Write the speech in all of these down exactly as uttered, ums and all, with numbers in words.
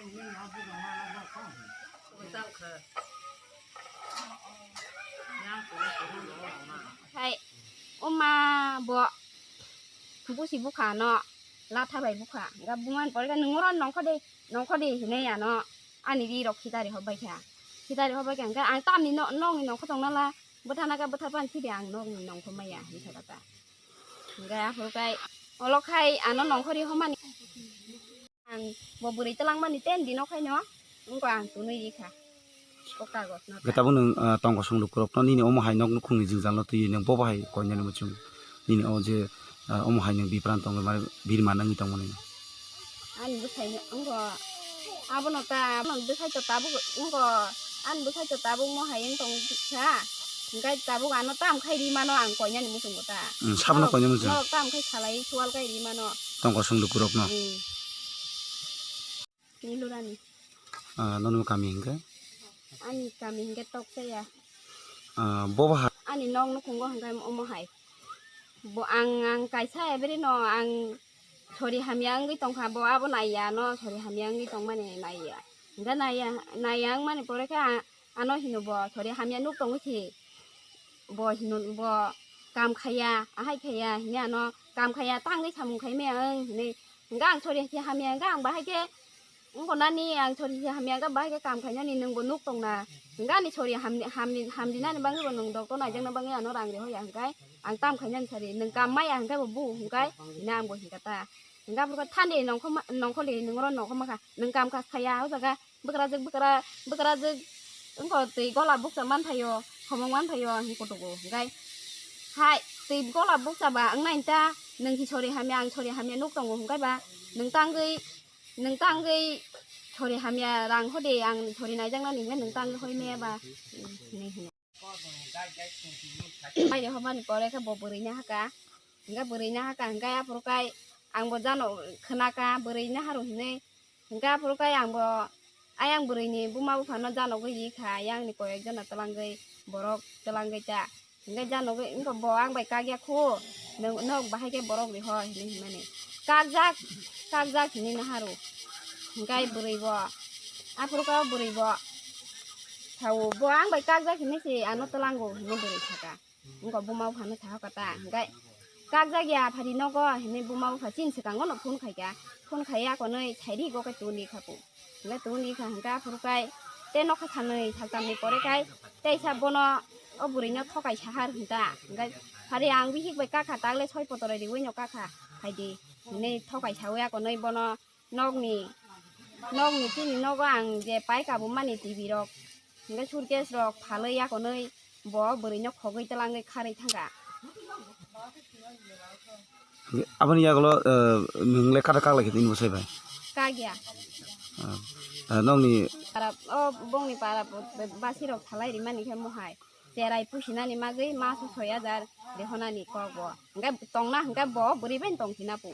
Hai, oma bo busi bukha no, latha bai bukha. Ga buman pore ga nungro nongkho de, nongkho de hinai ano. Ani ri rok khitari hobbai kha. Khitari hobbai kha, hingke ang tamni no, nongni nongkho tong nala. Bwthana ga bwtha pan sidi ang nongni nongkho maya, hinsa kata. Hingke aphuru kai, olo khai ano nongkho ri homani. Ang bo bwrwi twlangmani ten dino khaino wngkha ang tunwi rikha o kagojno. Hwnkhe tabuk nwng, ah, tongkosong lukurokno nini omo hai nok nukhungni jwngjal no twiwi nwng bobo hai koinani muchung nini o je, ah, omo hai nwng bipran tongwi mane birman wngwi tongmani. Ani bwsai wngkha abono ta, abono bwsai to tabuk wngkha, ani bwsai to tabuk mo hai wng tong kha, hwnkhe tabuk ano tam khai ri mano ang koinani muchungo ta. Hmm, sabno koinani muchung. Norok tam khai salai sual khai ri mano. Tongkosong lukurokno. Hmm. Nilurani. Ah, nono kami hingke? Ani kami hingke Tokchaya. Ah, bobo ha? Ani nok nukhungo hingke omo hai. Bo ang, ang kaisa ebri no ang sori hamya wngwi tongkha, bo abo naiya no sori hamya wngwi tongmani naiya. Hingke naiya, naiya wngmani pore khe a-, ano hino bo sori hamya nuk tongwi si. Bo hino bo kam khaya, ahai khaya, hini ano kam khaya, tangwi samung khai maya wng hinwi. Hingke ang sori khe hamya, hingke ang bahai khe wngkha nani, ang sori khe hamya, hingke bahai khe kam khainani nwng bo nuk tongna. Hingke ani sori hamni, hamni, hamdinani bagwi bo nwng doctor naijakna bagwi ano rang rihoya, hingke ang tam khainani sari, nwng kam maya hingke bo bu, hingke hini ang bo hingka ta. Hingke aphuru khe thani nongkhoma, nongkholi, nwng oro nongkhoma kha, nwng kam kha khaya, o jaga. Bwkrajwk, bwkra-, bwkrajwk wngkha twi gola bukcha manphaio, homong manphaio hinwi kutugo. Hwnkhe hai twi gola bukcha ba wngnai ta, nwng hi sori hamya, ang sori hamya nuk tongo, hwnkhe ba nwng tangwi, nwng tangwi sori hamya rang hode, ang sori naijaknani hwnkhe nwng tangwi hoi maya ba, hinwi hino. Mai rehormani pore khe bo bwrwi nahaka, hwnkhe bwrwi nahaka hwnkhe aphuru kai ang bo jano khwnaka bwrwi naharu hinwi. Hingke aphuru kai ang bo ayang bwrwini buma buphano janogwi rikha, ayangni koyek jona twlangwi borok twlangwi ta. Hingke janogwi wngkha bo ang bai kakya khu, nwng, nok bahai khe borok riho hinwi himani. Kakjak, kakjak hinwi naharu. Hingke bwrwi bo, aphuru kai bwrwi bo sao, bo ang bai kakjak hinwi se ano twlango hinwi bwrwi saka. Wngkha buma buphano saha kata, hingke kakjak ya phari nogo hinwi buma bupha chini swkango no phone khaikha, phone khaiya konwi sairi go khe tuni kha po, hingke tuni kha hingke aphuru kai tei nokha sanwi saltamni pore kai teisa bono o bwrwino thokai sahar hinta, hingke phari ang bihik bai kakha tagle soi potoroi riwi no kakha phaidi hinwi thokai sawi akonwi bono. Nokni, nokni chini nogo ang je pai kabumani T V rok, hingke suitcase rok phalwi yakonwi bo bwrwino khogwi twlangwi kharwi thangkha. Aboni yagulo, eh, nwng le kata kaklai khe tini bwsai bai? Kagya. Ah, ah, nokni para, o bongni para bo, bo, basirok thalai rimani khe mohai. Cherai pusinani magwi maso soi hajar rehonani kok bo. Hingke tongna hingke bo bwrwi bai tongphina pu.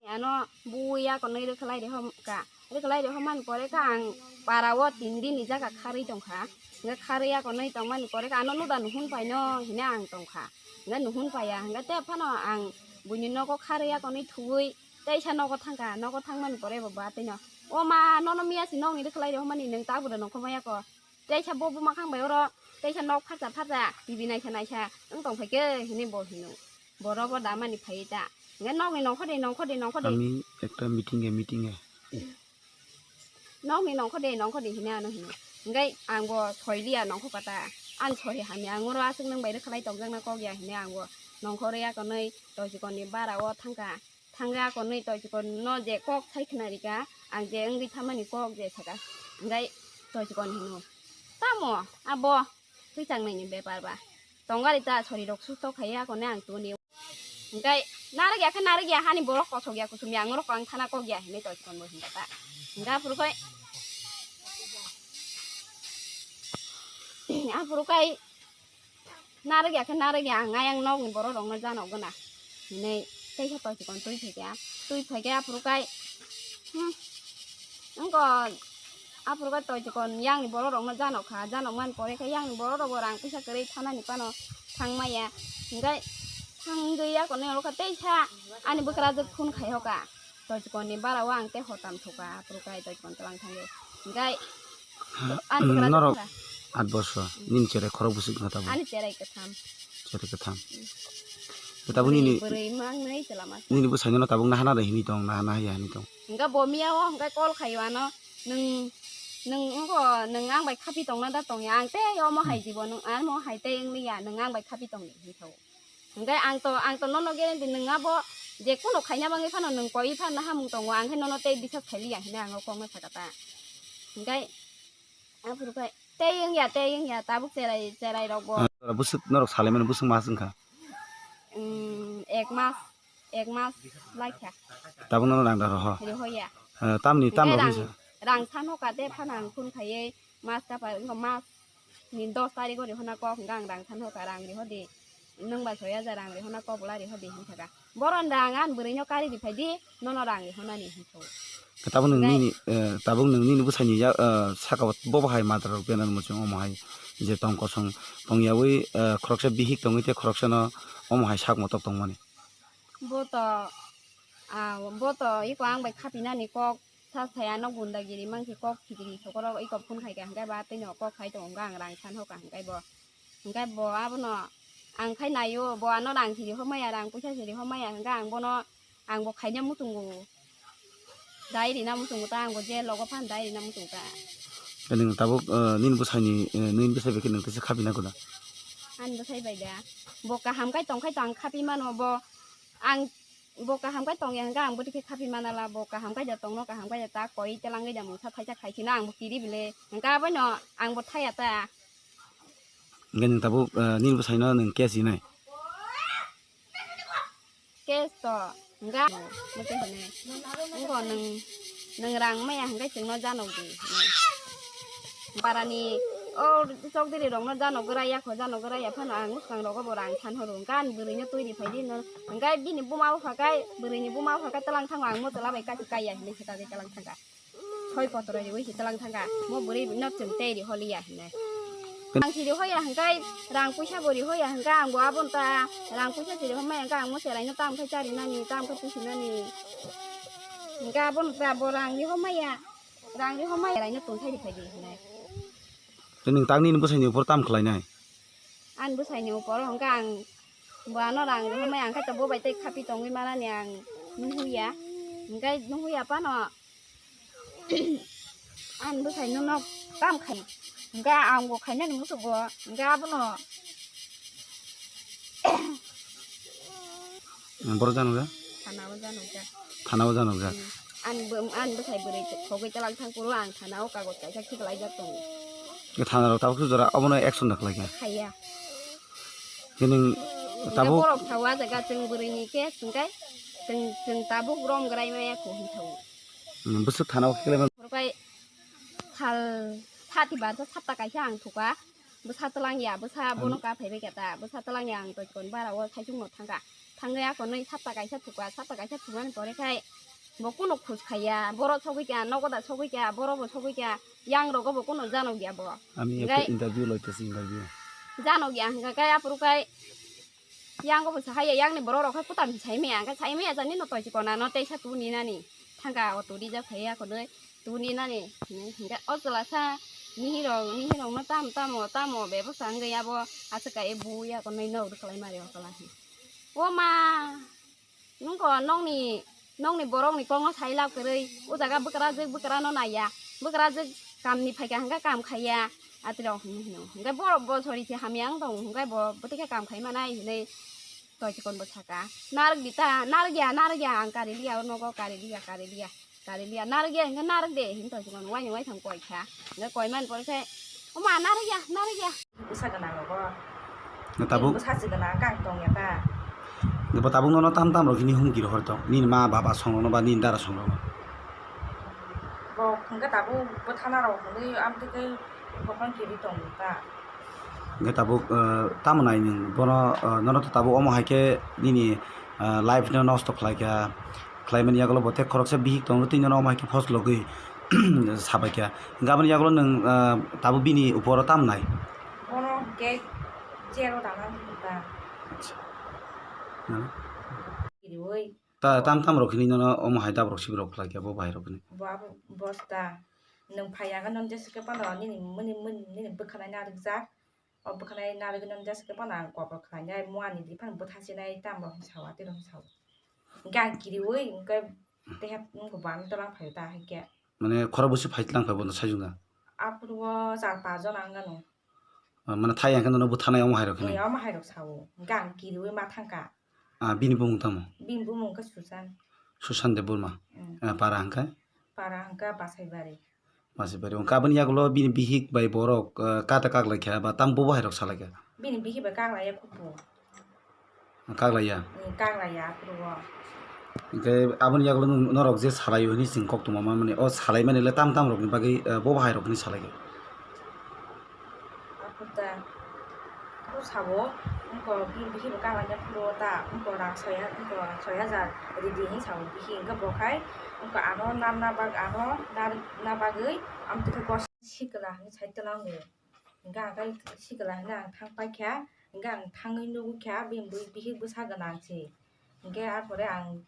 Ano bui yakonwi rwkhlai rihokha. Rwkhlai rihokmani pore khe ang para o tin din ni jaga kharwi tongkha. Hingke kharwi yakonwi tongmani pore khe ano nuda nuhun paino hine ang tongkha. Hingke nuhun paiya hingke tei phano ang buini nogo kharwi yakonwi thuwi teisa nogo thangkha. Nogo thangmani pore bo ba tino, "O ma, nono miya si nokni rwkhlai rihokmani nwng tabuk rw nongkhorma yako?" Teisa bo buma khang bai oro teisa nok pharsa pharsa T V naisa naisa wng tong phai khe hinwi bo hino. Borok bo damani phai ta. Hingke nokni nongkhor de, nongkhor de, nongkhor de. Ami ekta meeting e, meeting e. Nokni nongkhor de, nongkhor de hinwi ano hino. Hingke ang bo soi liya nongkhor kata. Ang sori hamya, ang oro aswk nwng bai rwkhalai tongjakna kok ya hinwi ang bo nongkhor ya konwi toichikon ni bara o thangkha. Thangwi akonwi toichikon no je kok sai khna rika, ang je wngwi thamani kok je saka. Hingke toichikon hino, "Tamo abo thwichang naini bepar ba? Tongari ta sori rok susto khaiya kone ang tuni." Hingke narwk ya khe narwk ya, hani borok kosok ya kuchum ya, ang norok ang thana kok ya hinwi toichikon bo hingka ta. Hingke aphuru kai, aphuru kai narwk ya khe narwk ya, ang ayang nokni borok rokno janok gana hinwi teisa toichikon twi phaikha, twi phaikhe aphuru kai, hmm, wngkha aphuru kai toichikon yangni borok rokno janok kha, janok mani pore khe yangni borok rokbo rang puisa kwrwi thanani phano thang maya, hingke thangwi yakonwi oro khe teisa ani bwkrajwk phone khai hoka. Toichikon ni bara o ang tei hotam thoka, aphuru kai toichikon tlang thangwi. Hingkai ani bwkra norok kha. At borso, nini cherai khorok bwswk no tabuk? Ani cherai kwtham. Cherai kwtham. Tabuk nini bwrwi mang nai chwla masa. Nini bwsai no tabuk nahana de hini tong, nahana haya hini tong. Hingka bo miya o hingka call khaio ano, nwng, nwng wngkho, nwng ang bai khapi tongna da tongya, ang tei omo hai jibo, nwng amo hai tei wng liya, nwng ang bai khapi tong di hingkha o. Hingke ang to, ang to nono guarantee nwng abo je kuno khaina bagwi phano nwng koi phano nahamung tongo, ang khe nono tei bisas khai liya hinwi ang o kokno saka ta. Hingke aphuru khai tei wngya, tei wngya, tabuk cherai, cherai rok bo. Ah, bwswk norok salaimani bwswk mas wngkha? Mm, ek mas, ek mas laikha. Tabuk nono rang da roho? Rihoya. Eh, tamni, tam hingke rok rang, hinsa? Rang sano kate phano ang phone khaiwi mas kapa, wngkha mas ni dos tarikh o rihorna kok, hingke ang rang sano ka rang rihodi. Nwng bai soi hajar rang rihorna kok bwla rihodi hinthaka. Boron rang ang bwrwino kari riphai di, nono rang rihornani hinthao. Tabuk nwng nini, eh, tabuk nwng nini bwsaini ya, eh, saka o bobo hai madra rok bena muchung omo hai je tong kosong tongyawi, eh, khoroksa bihik tongwi tei khoroksano omo hai sak motok tongmani. Bo to, ah, bo to iko ang bai khapinani kok sa saya no gundagiri mankhe kok khikiri sokoro iko phone khaika hingke ba tei no kok khai tongo hingke ang rang san hoka hingke bo. Hingke bo abono ang khai naio, bo ano rang siri homaya, rang puisa siri homaya, hingke ang bono, ang bo khaina muchungo. Dai rina muchungo ta, ang bo je logo phan dai rina muchungo ta. Nwng tabuk, eh, nini bwsaini, eh, nini bwsai bai khe nwng teisa khapina kuna? Ani bwsai bai da. Bo kaham kai tong khai to ang khapi mano, bo ang bo kaham kai tong ya hingke ang bo tikhe khaphi manala, bo kaham kai da tongno, kaham kai da ta koi telangwi da mungsa thaisa khai khina ang bo kiri bile hingke abono ang bo thaya ta. Hingke nwng tabuk, eh, nini bwsaino nwng case hinai? Case to hingke mate hine wngkho nwng, nwng rang maya hingke chwngno janok di hinai. Barani o chokdiri rokno janok gra ya kho, janok gra ya phano ang swkang rogo bo rang san horo hingke ani bwrwino twi ri phai di no. Hingke bini buma bupha kai, bwrwini buma bupha kai twlang thango, ang mo chwla bai kati kaiya hinwi se kagwi twlang thangkha. Soi potro riwi se twlang thangkha. Mo bwrwi no chwng tei ri holiya hinwi. Ang siri hoya hingke rang puisa bo ri hoya hingke ang bo abon ta rang puisa siri homai hingke ang mo chwraino tam khai chari nani, tam khai pusi nani. Hingke abon ta bo rang ri homaya. Rang ri homai raino tong thai ri phai di hinai. Tei nwng tang nini bwsaini upor tam khlainai? Ani bwsaini upor hwnkhe ang bo ano rang ri homai ang khe to bo bai tei khapi tongwi manani ang nuhuya. Hingke nuhuya phano ani bwsaino nok tam khai. Hingke ang bo khainani musugo hingke abono Borok janokjak? Thanao janokjak. Thanao janokjak? Hmm. Ani bo-, ani bwsai bwrwi khogwi twlang thang phuru ang thanao kagoj kaisa khiklaijak tongo. Thanarok tabuk jora obono action da khlaikha? Khaiya. Tini hingke tabuk borok sao ah jaga chwng bwrwini case hingke chwng, chwng tabuk rom grai maya kho hwn sao. Hmm, bwswk thanao khiklai man- Borok bai sal sati barsa sapta kaisa ang thuka. Bwsa twlang ya, bwsa bono ka phaibai khe ta, bwsa twlang ya ang toikon bara o saichung no thangkha. Thangwi ako nwi sapta kaisa thukha, sapta kaisa thukmani pore khai bo kuno khus khaiya, borok sogwi kha, nogo da sogwi kha, borok bo sogwi kha, yang rogo bo kuno janok ya bo. Ami ekta interview loitesi, interview. Janok ya hwnkha khe aphuru khai yang bo sa haiya, yang ni borok rok khai kutam sai maya, hwnkha sai maya jani no toichi kona no teisa tuni nani thangkha auto rijak phaiya konwi. Tuni nani hinwi hingke o chwla sa nihirok, nihirokno tamo, tamo, tamo bebosta wngwi abo aswk ka e buya konwi nok rwkhlai mari o chwla hinwi. O ma, nwng ko nokni, nokni borokni kokno sai lab kwrwi, o jaga bwkrajwk bwkrano naiya, bwkrajwk kamni phaikha hingke kam khaiya, atirok hinwi hino. Hingke borok bo sori se hamya wng tongo, hingke bo bwtwi khe kam khai manai hinwi toichikon bo saka. Narwk di ta, narwk ya, narwk ya, ang kari liya, o nogo kari liya, kari liya. Kari liya, narwk ya, hingke narwk de, hing tong chikon, waini waitham koi kha. Hingke koi man pore khe, o ma, narwk ya, narwk ya. Bwsa gwnang rogo. Tabuk? Bwsa si gwnang, kang tong ya ta. Bo tabuk nono tam tam rok hini humki rohor tong. Nini ma baba song rono ba nini dara song rono. Bo hingke tabuk bwthana rok hwnwi amtwi khe kophang kiri tong ta. Hingke tabuk, eh, tamo nai nwng bono, eh, nono to tabuk omo hai khe nini, eh, life no nosto khlai kha. Khlaimani yagulo bo tei khoroksa bihik tongo, tei nono omo hai khe phoslogwi sabai kha. Hingke aboni yagulo nwng, ah, tabuk bini uporo tam nai? Bono hingke jero dana hwnta. Acha. Hmm. Kiriwi Ta-, tam tam rok hini nono omo hai dab rok sibirok khlai khe bo bahai rok hini. Bo abo bosta. Nwng phai ya gano jesa khe phano nini muni muni nini bwkhanai narwkjak. O bwkhanai narwgwi nw jesa khe phano ang kobor khlainai, muani di phano bwthasinai, tamo hinwi sao, atwi rok hinwi sao. Hwnkhe ang kiriui hwnkhe teha wngkha bo ano twlang phaio ta hai khe. Mane khorok bwswi phai tlang phai bono sajwk na? Aphuru o char pas jona wng gano. Ah, mane thai hwnkhe nono bwthanai omo hai rok hinwi? Omo hai rok sao. Hwnkhe ang kiriui ma thangkha. Ah, bini bumung tamo? Bini bumung wngkha Susan. Susan Debbarma. Mm. Ah, para hwnkhe? Para hwnkha Basaibari. Basaibari. Hwnkhe aboni yagulo bini bihik bai borok, ah, kata kaklaikha ba tam bobo hai rok salaikha? Bini bihik bai kaklaiya kupu. Kaklaiya? Mm, kaklaiya aphuru o. Hwnkhe aboni yagulo nwng, norok je salaio hinwi chwng kok tongma manmani, o salaimani le tam tam rokni bagwi, ah, bobo hai rok hinwi salaikha? Aphuru ta, aphuru sabo, wngkha bini bihik bo kaklai ya phuru ta, wngkha rang soi ha-, wngkha soi hajar ridi hinwi sabo bihik, wngkha bo khai, wngkha ano narwkna bag-, ano narwkna bagwi, amtwkhe kos sikla hinwi sai tlango. Hwnkhe ang khai sikla hinwi ang thang paikha, hwnkhe ang thangwi nugwi kha, bini bihik bwsa gwnang se. Hwnkhe arpore ang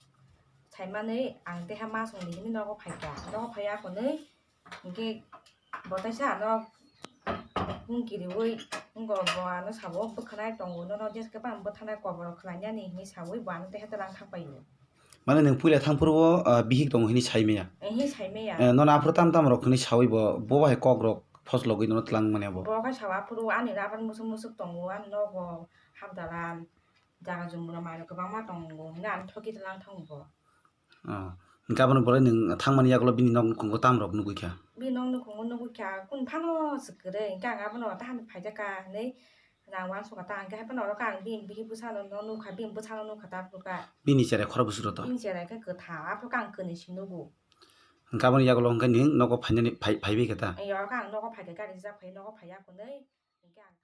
saimani ang teha masongni hinwi nogo phaikha, nogo phaiya khonwi, Hwnkhe bo teisa ano hung kiriui wngkha, bo ano sabo bwkhanai tongo, nono jesa khe phano bwthanai kobor khlainani hinwi saui bo ano teha twlang thang paio. Mane nwng puila thang phuru o, ah, bihik tongo hinwi sai maya? Hinwi sai maya. Eh, nono aphuru tam tam rok hinwi saui bo, bo bai kok rok phoslogwi nono twlang mani abo? Bo khe sao aphuru ani rabar musuk musuk tongo, ani nogo hapdalan, jaga jumura mai rok kwbangma tongo hinwi ano thoki twlang thango bo. Oh. Hwnkhe aboni pore nwng thangmani yagulo bini nok nukhungo tam rok nugwi kha? Bini nok nukhungo nugwi kha, kunu phano se kwrwi, hwnkhe ang abono tahani phaijak kha hinwi nang uansukha ta, hwnkhe haiphano oro khe ang bini bihik bwsano no nukha, bini bwsano nukha ta phuru kha. Bini cherai khorok bwswk rw to? Bini cherai khe kwthang, aphuru khe ang kwnwi se nugo. Hwnkhe aboni yagulo hwnkhe nwng nogo phainani phai, phaibai kha ta? Oro khe ang nogo phaikha, gari rijak phai, nogo phaiya hwnwi, hwnkhe ang.